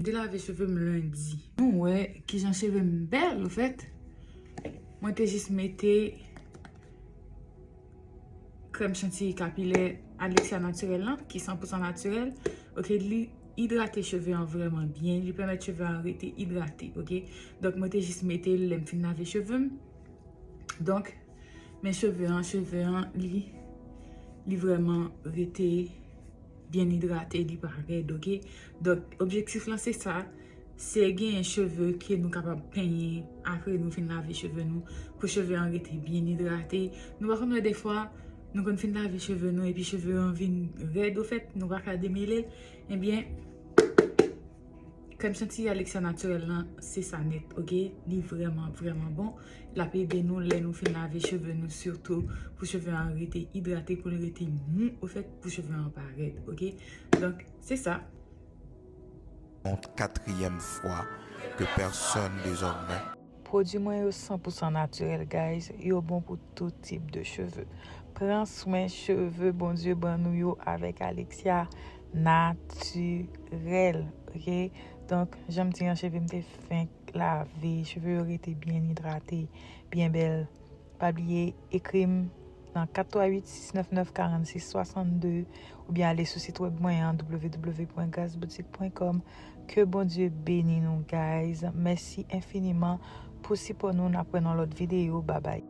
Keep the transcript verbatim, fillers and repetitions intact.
M te lave cheve m lendi. Nou wè kijan cheve m bèl, ofèt. Mwen te jis mete krèm chantilly kapilè Alexia Naturel lan, ki san pou san natirèl. Ok, li idrate cheve an vrèman byen. Li pèmèt cheve an rete idrate, ok? Donk, mwen te jis mete l lè m fin lave cheve m. Donk, men cheve an, cheve an, li, li vrèman rete byen idrate, li pa rèd, ok? Donk, objektif lan se sa, se genyen cheve ke nou kapab penyen apre nou fin lave cheve nou, pou cheve an rete byen idrate. Nou pa konn wè defwa, nou konn fin lave cheve nou, epi cheve an vin rèd, ofèt, nou pa ka demele l. Ebyen, krèm chantilly Alexia Naturel lan, se sa nèt, ok? Li vrèman, vrèman bon. L ap ede nou lè nou fin lave cheve nou, sitou pou cheve an rete idrate, pou l rete mou, ofèt, pou cheve an pa rèd, ok? Donk, se sa. Une quatrième fois que personne désormais. Pwodui mwen yo san pou san natirèl, guys. Yo bon pou tout tip de cheve. Pran swen cheve Bondye ban nou yo avèk Alexia Naturel, ok? Donk, jan m di an, cheve m te fenk lave, cheve yo rete byen idrate, byen bèl. Pa bliye ekri m nan kat twa uit sis nèf nèf karannsis swasannde oubyen ale sou sit wèb mwen an, w w w pwen gras boutique pwen kòm. Ke Bondye beni nou, guys. Mèsi enfiniman pou sipò nou. N ap wè nan lòt videyo. Babay.